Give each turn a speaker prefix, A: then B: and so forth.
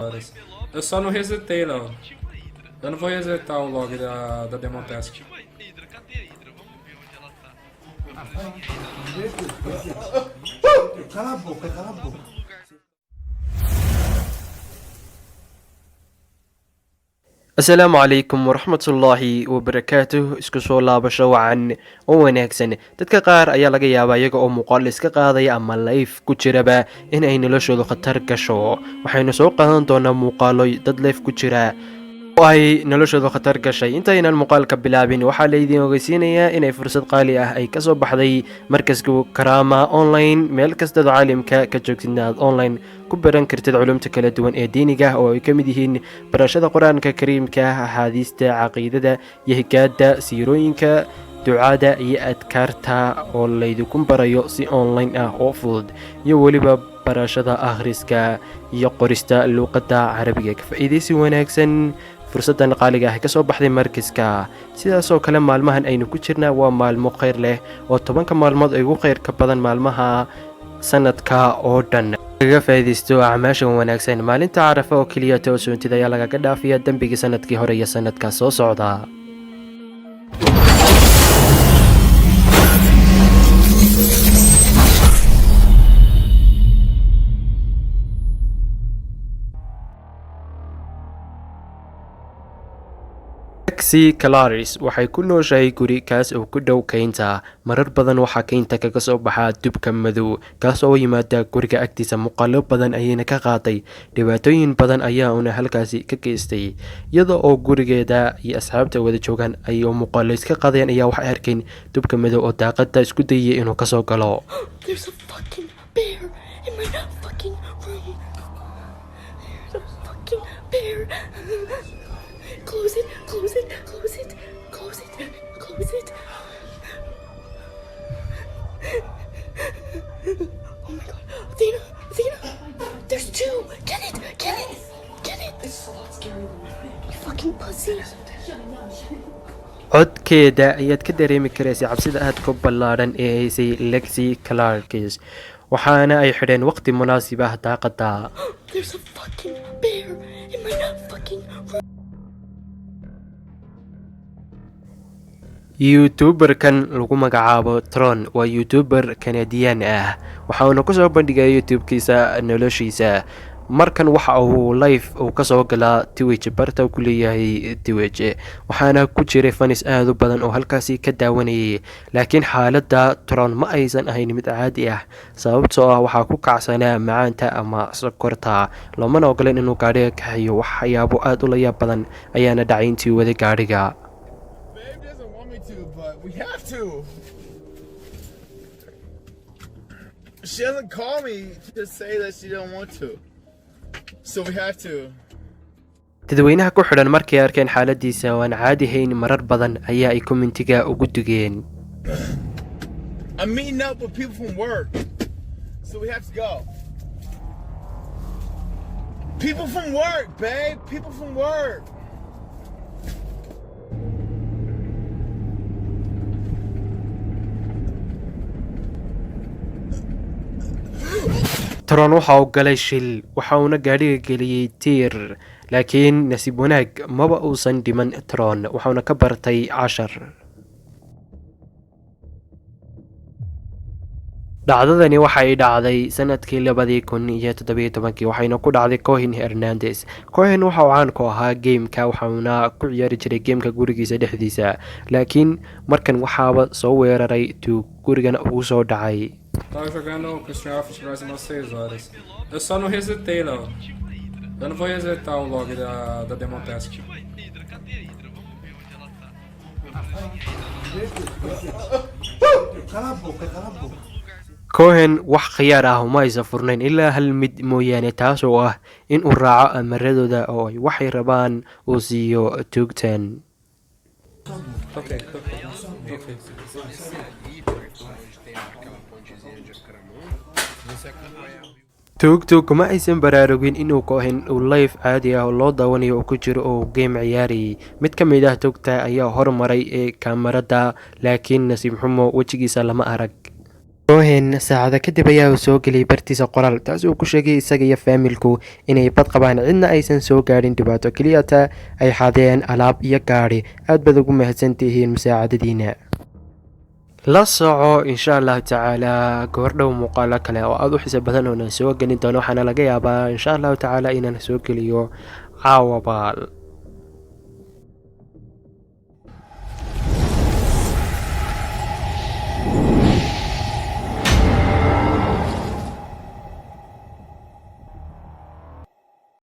A: Horas. Eu só não resetei, Léo. Eu não vou resetar o log da Demon Task.
B: Cala a boca, cala a boca.
C: Asalaamu calaykum waraxmatullaahi wabarakaatuh. Isku soo laabasho wacan oo wanaagsan. Dadka qaar ayaa laga yaabaa iyaga oo muuqaal iska qaadaya ama live ku jiraba in ay noloshoodu khatar gasho. Waxaynu soo qaadan doonaa muuqaalo dad live ku jira oo ay noloshoodu khatar gashay. Intaynaan muuqaalka bilaabin, waxaa laydin ogeysiinayaa inay fursad qaali ah ay kasoo baxday markaska Karaama Online. Meel kastaad caalamka ka joogtidna aad online ku baran kartid culumta kala duwan ee diiniga ah, oo ay ka mid yihiin barashada Qur-aanka Kariimka, axaadiista, caqiidada iyo higaada, siirooyinka, ducada iyo adkaarta oo laydinku barayo si online ah oo fudud, iyo weliba barashada akhriska iyo qorista luuqadda Carabiga. Ka faa'iidaysi wanaagsan fursaddan qaaliga ah kasoo baxday markiska. Sidaasoo kale, maalmahan aynu ku jirnaa waa maalmo khayr leh oo 10-ka maalmood ay ugu khayrka badan maalmaha sanadka oo dhan. Kaga faa'iidaysto acmaasha wanaagsan. Maalinta Carafa oo keliya toosoontida ayaa lagaga dhaafiya dembigii sanadkii hore iyo sanadka soo socda. Lexi Claris waxay ku nooshahay guri kaas oo ku dhow keynta. Marar badan waxaa keynta kaga soo baxaa dubka madow kaas oo yimaada guriga agtiisa. Muuqaalo badan ayayna ka qaaday, dhibaatooyin badan ayaa una halkaasi ka geystay. Iyada oo gurigeeda iyo asxaabta wada joogaan ay muuqaalo iska qaadayaan ayaa waxay arkeen dubka madow oo daaqada isku dayay inuu kasoo galo.
D: There's a fucking bear in my fucking room. There's a fucking bear. Close it, close it, close it, close it, close it. Oh my God. Athena, Athena, there's two. Get it, get it, get it. It's a lot scarier than you fucking pussy.
C: Codkeeda ayaad ka dareemi karaysay cabsida aadka u ballaadhan ee haysay Lexi Clarkis, waxaana ay xidheen waqti munaasib ah daaqada.
D: There's a fucking bear in my fucking room.
C: Youtuberkan lagu magacaabo Tron waa youtuber Kanadiyaan ah, waxauna kusoo bandhigaya YouTube-kiisa noloshiisa. Markan waxa uu live uu kasoo galaa Twitch, barta ku leeyahay Twitch, waxaana ku jiray fans aada u badan oo halkaasi ka daawanayay. Laakiin xaaladda Tron ma aysan ahayn mid caadi ah, sababtoo ah waxaa ku kacsanaa macaanta ama sokorta, loomana ogoleen inuu gaadhiga kaxeeyo. Waxyaabo aada u layaab badan ayaana dhacay intii waday gaadhiga.
B: Babe doesn't want me to, but we have to. She doesn't call me to say that she don't want to. So we have to.
C: Dadweynaha ku xidhan markay arkeen xaaladiisa oo aan caadi hayn, marar badan ayaa ay commentiga ugu dugeen.
B: I'm meeting up with people from work. So we have to go. People from work, babe. People from work.
C: Tron waxa uu galay shil, waxa uuna gaadhiga geliyey tiir, laakiin nasiib wanaag maba uusan dhiman Tron, waxauna ka bartay cashar. Dhacdadani waxay dhacday sanadkii 2017-kii, waxayna ku dhacday Cohen Hernandez. Cohen waxa uu caan ku ahaa gameka, waxauna ku ciyaari jiray gameka gurigiisa dhexdiisa, laakiin markan waxaaba soo weeraray tuug, gurigana ugu soo dhacay.
A: Tava jogando Christian Office mais umas 6 horas. Eu só não resetei, Léo. Eu não vou resetar o log da Demon Task.
B: Cala a boca, cala a boca.
C: Cohen wax khiyaar ah uma aysan furnayn ilaa hal mid mooyaane, taas oo ah in uu raaco amaradooda oo ay waxay rabaan uu siiyo tuugtan.
A: Ok, ok. Ok.
C: Tuugtu kuma aysan baraarugin inuu Cohen uu live caadi ah oo loo daawanayo uu ku jiro oo game ciyaarayay. Mid ka mid ah tuugta ayaa hormaray ee kaamarada, laakiin nasiib xumo wejigiisa lama arag. Cohen saacado kadib ayaa uu soo geliyay bartiisa qoraal, taas uu ku sheegay isaga iyo faamilku inay bad qabaan, cidna aysan soo gaadhin dhibaato, keliyata ay xadeen alaab iyo gaadhi. Aad baad ugu mahadsantihiin musaacadadiina. La soco, insha Allahu tacaala, goordhow muuqaalo kale oo aada u xiso badan oonaan soo gelin doono. Waxaana laga yaabaa, insha Allahu tacaala, inaan soo geliyo caawaba.